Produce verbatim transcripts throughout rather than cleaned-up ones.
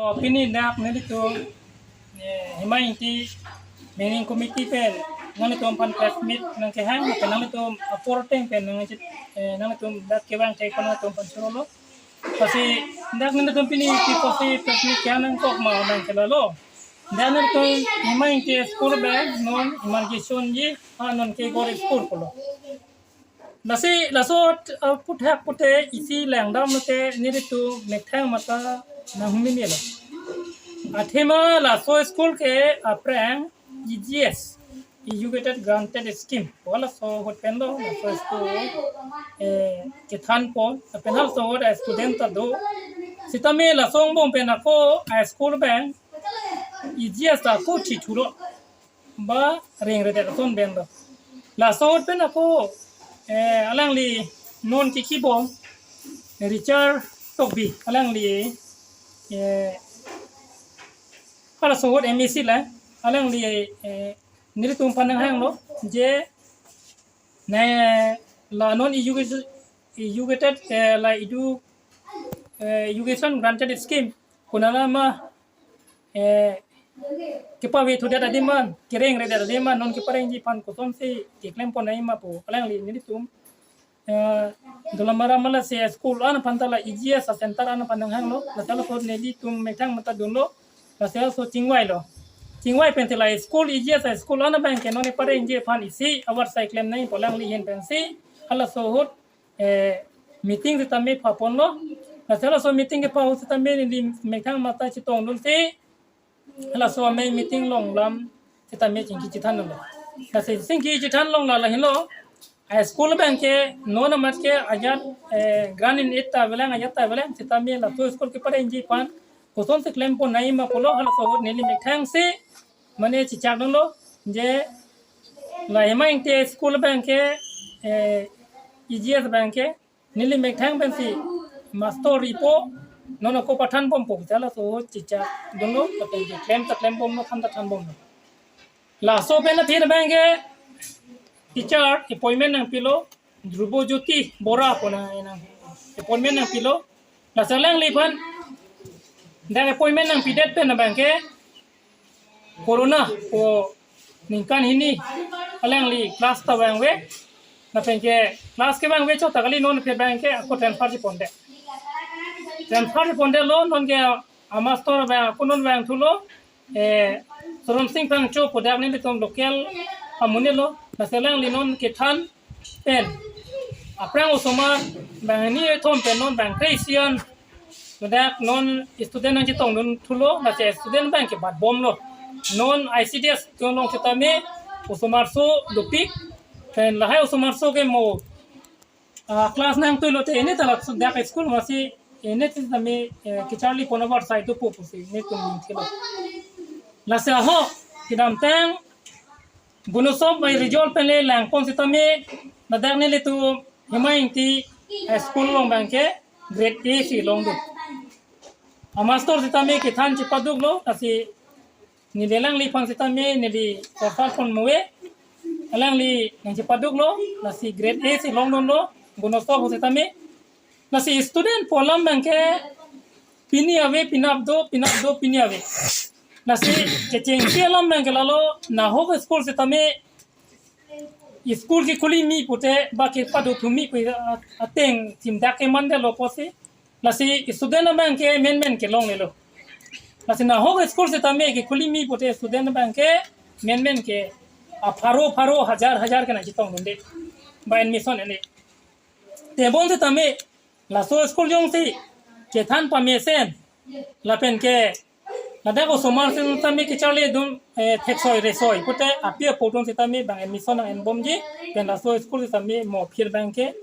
Pini dak nelitum, eh, Hima Ingti Managing Committee pen nanglitum aphan press meet nangkehang, pen nanglitum apor ateng pen nang, eh, nanglitum dak kevang thek pen nanglitum aphan chorolo. Lasi dak nelitum pini pi apotsi press meet kehang nangkok ma nangkelalo. Dak nelitum Hima Ingti school abang non emergency ji, ha non ke gor school pulo. Lasi laso, eh, aphuthak pute isi langdam lote nelitum methang mata nanghumini lo. Athema laso school ke aphrang E G S, Educated Granted Scheme, pu laso ahut pen lo laso school, eh, kethanpo, lapen halaso ahut a-student ta do. Sitame laso angbong pen ako a-school abang E G S ta ako chithulo, ba rengredet ason pen lo. Laso ahut pen ako, eh, alangli non kikibom Richard Tokbi, alangli, eh, halaso ahut M A C la, alangli, eh, nelitum aphan nanghanglo je, ne la non education, educated, eh, la edu, eh, Education Granted Scheme konat ma, eh, kepave thudet adim an, kerengredet adim an, non keparengji aphan kosonsi keklempon nangji ma pu alangli nelitum, eh, Dolamara ma lasi school an aphan ta la E G S a-center an aphan nanghanglo, la ta laso ahut nelitum methang mata dunlo, lasi laso chingvailo. Chingvai pensi la school E G S a-school an abang ke non keparengji aphan isi award sai klem nangji pu alangli ahin pensi halaso ahut, eh, meeting sitame phaponlo. Lasi laso meeting kepha ahut sitame neli methang mata chetongdunsi laso amei meeting along lam sitame chingki chethanlo. Lasi chingki chethan along la lahenlo, a-school abang ke non amat ke ajat, eh, grant in aid ta avelang, ajat ta avelang, sitame laso school keparengji aphan kosonsi klempon nangji ma pulo, halaso ahut neli methang si mane chechakdunlo je la Hima Ingti school abang ke, eh, E G S abang ke neli methang pensi master ipo, non ako pathanbompo, halaso ahut chechakdunlo, lapen ke klem ta klembomlo, than ta thanbomlo. Laso pen aphi abang ke teacher appointment nangpilo, Dhrubo Jyoti Bora pu nang, nang appointment nangpilo. Lasi alangliphan dak appointment nangpidet pen abang ke corona pu ningkan hini alangli class ta vangve. Lapen ke class kevangve chot ta kali, non aphi abang ke ako transfer chepondet. Transfer chepondetlo, non ke a-master abang ako non vangthulo, eh, Soron Sing Phangcho pu dak nelitum local amonit lo. Lasi alangli non kethan pen aphrang osomar banghini kethom pen non bangkre-isi an ladak non student nangchetongdun thulo, lasi student abang ke batbomlo. Non I C D S atum along sitame osomarso dopik, pen lahai osomarso ke mo, ah, class nangtui lote ene ta ladak school masi ene sitame, eh, kecharlipon award sai dopo pusi nelitum ningthelo. Lasi ahok kedamtang Gunosop bai result pen le langpon sitame ladak nelitum Hima Ingti High School along abang ke grade A si longdun. A-master sitame kethan chepaduklo, lasi neli alangliphan sitame neli transfer pon muve, alangli nangchepaduklo, lasi grade A si longdunlo Gunosop ahut sitame. Lasi student pu alam abang ke pini ave, penap do, penap do, pini ave. Lasi kechengsi alam abang ke lalo, nahok school sitame school kekhuli me pute ba kepado thu me pu ateng thimdak kemandetlo pusi. Lasi student abang ke menmen kelonglelo. Lasi nahok school sitame kekhuli me pute student abang ke menmen ke apharo pharo, hajar hajar ke nangchetongdunde ba admission ene. Tebon sitame laso school jongsi kethan pamesen lapen ke ladak osomar sitame kecharlidun, eh, theksoi resoi pute api apo atum sitame bang admission nang-enbomji, pen laso school sitame mo aphir abang ke,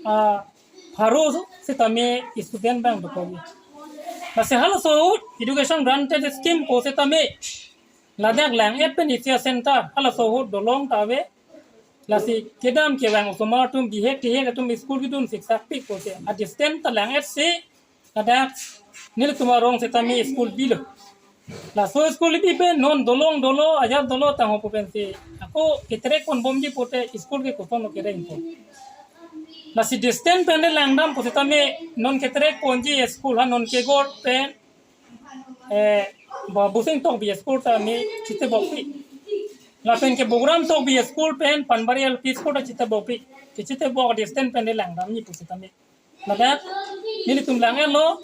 ah, pharo sitame student abang dokokji. Lasi halaso ahut Education Granted Scheme pu sitame ladak lang-et pen isi a-center halaso ahut dolong ta ave. Lasi kedam kevang osomar atum bihek tihek atum school kedun siksak pik pusi a-distance ta lang-et si ladak nelitum arong sitame school bilo. Laso school bi pen non dolong dolo, ajat dolo tangho pu pensi ako ketrek ponbomji pute school ke koson lo kerengpo. Lasi distance pen le langdam pu sitame non ketrek ponji school ha non ke gor pen Eh, Ba Bosing Tokbi school ta mi chitebokpi. Lapen ke Bugram Tokbi school pen Panbari L P school ta chitebokpi. Kechitebok distance pen le langdamji pu sitame. Ladak nelitum lang-etlo,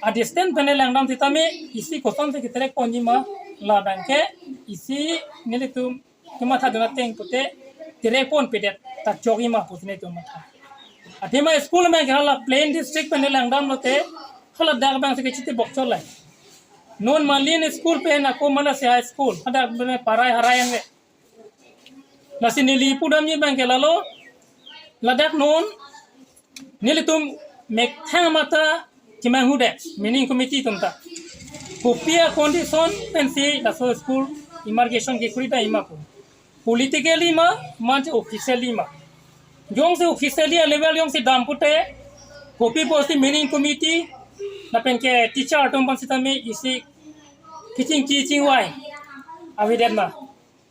a distance pen le langdam sitame isi kosonsi keterek ponji ma, labang ke isi nelitum kemathadun ateng pute terek ponpedet ta chokji ma pusi nelitum matha. Athema school abang ke hala plain district pen le langdamlote, haladak abangsi kechitebok chot lai. Non Malin school pen ako Malasi High School, hadak pen parai harai anve. Lasi neli pudamji abang ke lalo, ladak non nelitum methang mata chemanghudet, meaning committee atum ta. Kopi a condition pensi laso school emergation kekuri dam ma pu. Politically ma, mate officially ma. Jongsi officially a level jongsi dam pute, kopi pusi meaning committee, lapen ke teacher atum aphan sitame isi kachingki chingvai avedet ma.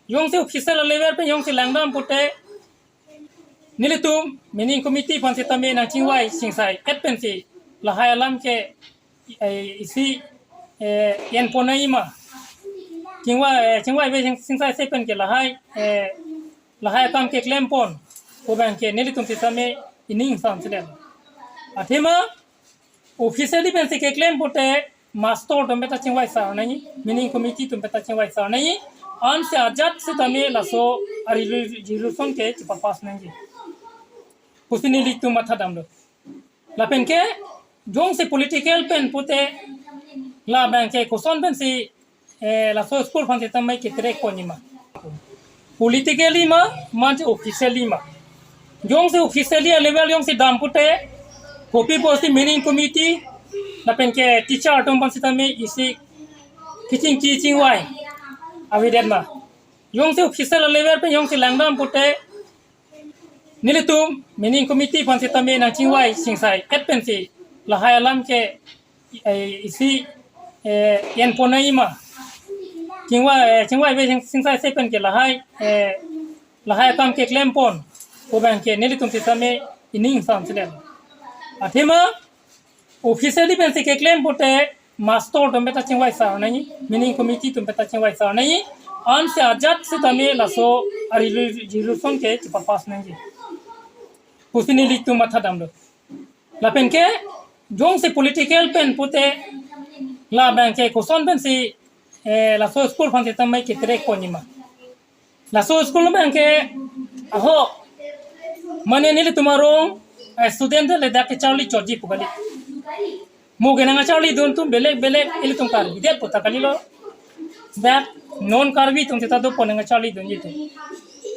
Jongsi official a level pen jongsi langdam pute, nelitum meaning committee aphan sitame nangchingvai singsai et pensi lahai alam ke, eh, isi, eh, enpon nangji ma. Chingvai, eh, chingvai ave sing-, singsai se pen ke lahai, eh, lahai akam keklem pon pu abang ke nelitum sitame ining sam selen. Athema officially pensi keklem pute master atum penta chingvai sar nangji, meaning committee atum penta chingvai sar nangji, ansi ajat sitame laso a resolution ke chipapass nangji pusi nelitum mathadamlo. Lapen ke jongsi political pen pute, labang ke koson pensi, eh, laso school aphan sitame keterek ponji ma. Politically ma, mate officially ma. Jongsi officially a level jongsi dam pute, kopi pusi meaning committee, lapen ke teacher atum aphan sitame isi kachingki chingvai avedet ma. Jongsi official a level pen jongsi langdam pute, nelitum meaning committee aphan sitame nangchingvai singsai et pensi lahai alam ke, eh, isi, eh, enpon nangji ma. Chingvai, eh, chingvai ave sing-, singsai se pen ke lahai, eh, lahai akam keklem pon pu abang ke nelitum sitame ining sam selen. Athema officially pensi keklem pute master atum penta chingvai sar nangji, meaning committee atum penta chingvai sar nangji, ansi ajat sitame laso a resolution ke chipapass nangji pusi nelitum mathadamlo. Lapen ke jongsi political pen pute, labang ke koson pensi, eh, laso school aphan sitame keterek ponji ma. Laso school abang ke, aho, mane nelitum arong, eh, student le dak kecharli chotji pu kali. Mo ke nangcharlidun atum belek belek, ilitum Karbi det pu ta kalilo. Dak non Karbi atum seta dopo nangcharlidunji atum.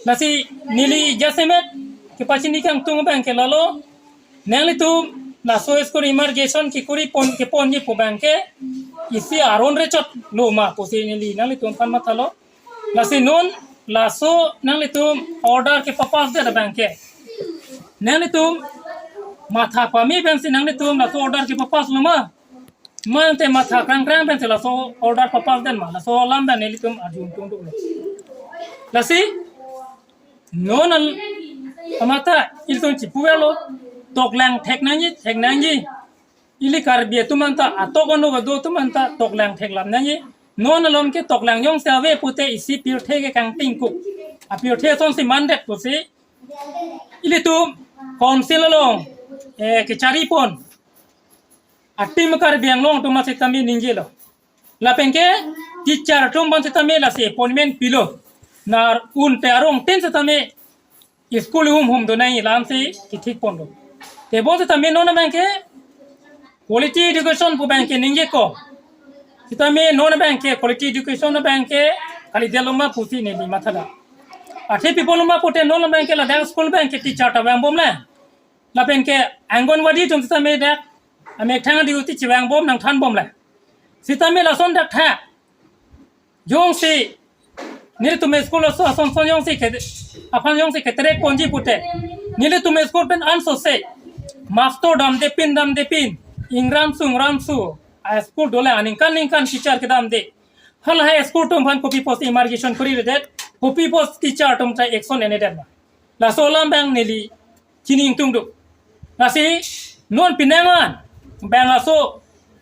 Lasi neli jasemet kepachini kangtung abang ke lalo, nanglitum laso school emergation kekuri pon, keponji pu abang ke isi aron rechotlo ma pusi neli nanglitum aphan mathalo. Lasi non laso nanglitum order kepapassdet abang ke, nanglitum matha pame pensi nanglitum laso order kepapasslo ma, mate matha krangkrang pensi laso order papassdet ma, laso alam abang nelitum arjutungduklo. Lasi non al-, amata ilitum chipulo, toklang thek nangji, thek nangji. Ili Karbi atum anta, atok ano kado atum anta toklang theklap nangji. Non alom ke toklang jongsi ave pute isi pirthe ke kangtingkuk. A pirthe asonsi mandet pusi ilitum council along, eh, kechari pon a-team Karbi Anglong atum sitame ningjelo. Lapen ke teacher atum aphan sitame lasi appointment pilo. Nar un te arong tin sitame school humhum do nangji alamsi kethik ponlo. Tebon sitame non abang ke quality education pu abang ke ningjeko. Sitame non abang ke quality education abang ke kalidetlo ma pusi neli mathadam. Athe pi pulo ma pute non abang ke ladak school abang ke teacher ta vangbomle. Lapen ke Anganwadi atum sitame dak amethang duty chivangbom nangthanbomle. Sitame lason dak tha. Jongsi nelitum school aso ason son jongsi ke, aphan jongsi keterek ponji pute, nelitum school pen ansose master damde pin, damde pin, ingramsu ingramsu a-school dole, aningkan ningkan teacher kedamde. Halahai school atum aphan kopi pusi emergation kuriredet, kopi pusi teacher atum ta action enedet ma. Laso alam abang neli chini ingtungduk. Lasi non penang an abang laso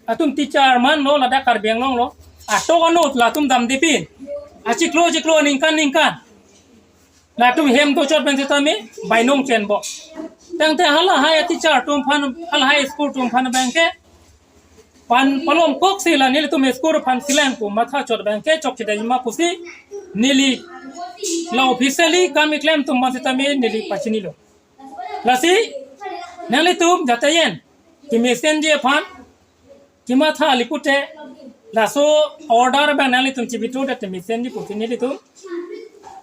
Latum teacher manlo, ladak Karbi Anglong lo. Atok anut latum damde pin. Achiklo chiklo, ningkan ningkan latum hem dochot pen sitame bainong chenbom. Tangte halahai teacher atum aphan, halahai school atum aphan abangke pan palomkoksi la nelitum school aphan silang pu mathachot abangke chokchedetji ma pusi neli la officially kam keklem atum aphan sitame neli pachinilo. Lasi nanglitum jatayen kemesenji aphan kematha ali pute, laso order abang nanglitum chibitrudet mesenji pusi nelitum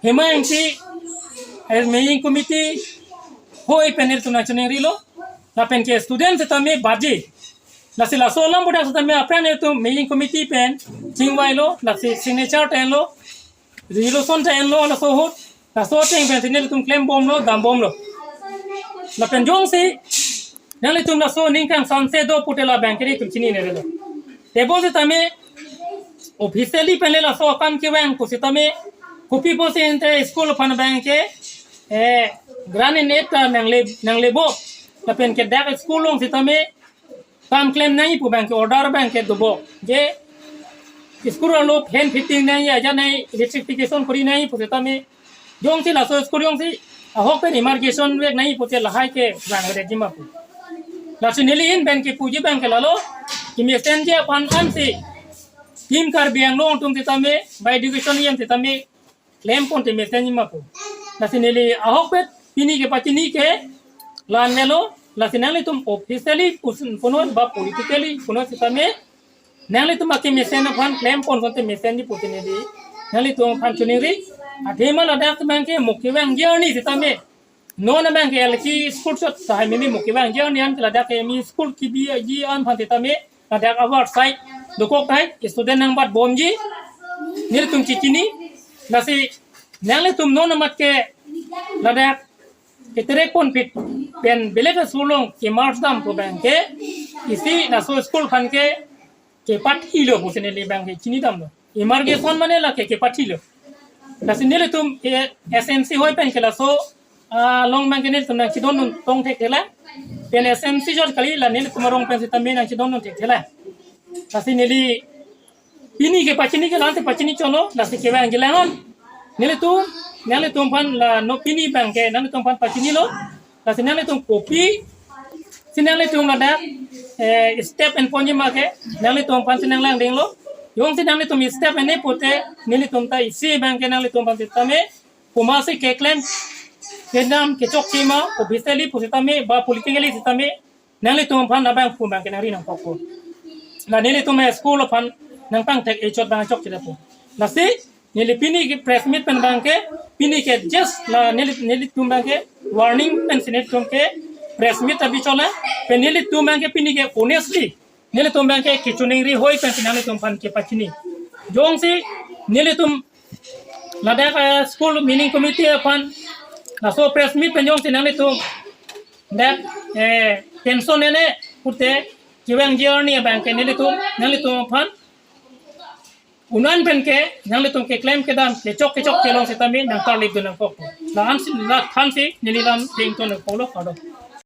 Hima Engti, eh, Meying Committee hoi pen nelitum nangchiningrilo. Lapen ke student sitame baji. Lasi laso alam budak sitame aphrang nelitum Meying Committee pen chingvailo, lasi signature tenlo, resolution tenlo, laso ahut, laso ateng pen si nelitum klembomlo, dambomlo. Lapen jongsi nanglitum laso ning kangsanse do pute labangke nelitum chininerlo. Tebonsitame officially pen le laso akam kevang pusitame, kopi pusi ante school aphan abangke, eh, grant in aid ta nangle, nanglebom. Lapen ke dak school along sitame kam klem nangji pu abangke order abangke dobom. Je school along fan fitting nangji, ajat nangji, electrification kori nangji pusitame, jongsi laso school jongsi ahok pen embarkation vek nangji pute lahai kevangvedetji ma pu. Lasi neli ahin pen kepuji abangke lalo, kemesenji aphan ansi Team Karbi Anglong atum sitame, ba education E M sitame, klempon te mesenji ma pu. Lasi neli ahokpet pini kepachini ke la-an melo, lasi nanglitum officially puson punon ba politically punon sitame, nanglitum akemesen aphan klempon konte mesenji pusi neli nanglitum aphan chiningri. Athema ladak abangke mo kevangji arni sitame, non abangke L P school chot tahai mimi mo kevangji arni an, ladak ke mi school kebiji an aphan sitame, ladak award side dokok tahai, student nangbatbomji, nelitum chichini. Lasi nanglitum non amat ke ladak keterek ponpit pen belek school along ke-merge dam pu abangke, isi laso school aphan ke kepathilo pusi neli abangke chinidamlo. Embarkation mane lake kepathilo. Lasi nelitum, eh, S M C hoi pen ke laso, ah, along abangke nelitum nangchidondun tong thekthelang. Pen S M C jor kali, la nelitum arong pen sitame nangchidondun thekthelang. Lasi neli pini kepachini ke la-an te pachini cholo, lasi kevangjilang an. Nelitum, nanglitum aphan la non pini abangke nanglitum aphan pachinilo. Lasi nanglitum kopisi nanglitum ladak, eh, step enponji ma ke nanglitum aphan si nanglangdinglo. Jongsi nanglitum step en-e pute, nelitum ta isi abangke nanglitum aphan sitame, komatsi keklem kedam kechokche ma, officially pusitame ba politically sitame, nanglitum aphan labang pu abangke nangri nangkokpo. La nelitum school aphan nangpangthek-e chot abang chokchedetpo. Lasi neli pini ke press meet pen abangke, pini ke just la neli, nelitum abangke warning pensi nelitum ke press meet ta bichola, pen nelitum abangke pini ke honestly nelitum abangke kechiningri hoi pensi nanglitum aphan kepachini. Jongsi nelitum ladak, eh, school Meying Committee aphan laso press meet pen jongsi nanglitum dak, eh, tension en-e pute kevangji arni abangke nelitum, nanglitum aphan unan pen ke nanglitum keklem kedam kechok kechokche along sitame nangtarlipdun nangkokpo. La-ansi, la-an thansi neli lam dengton nangkoklo, kardom.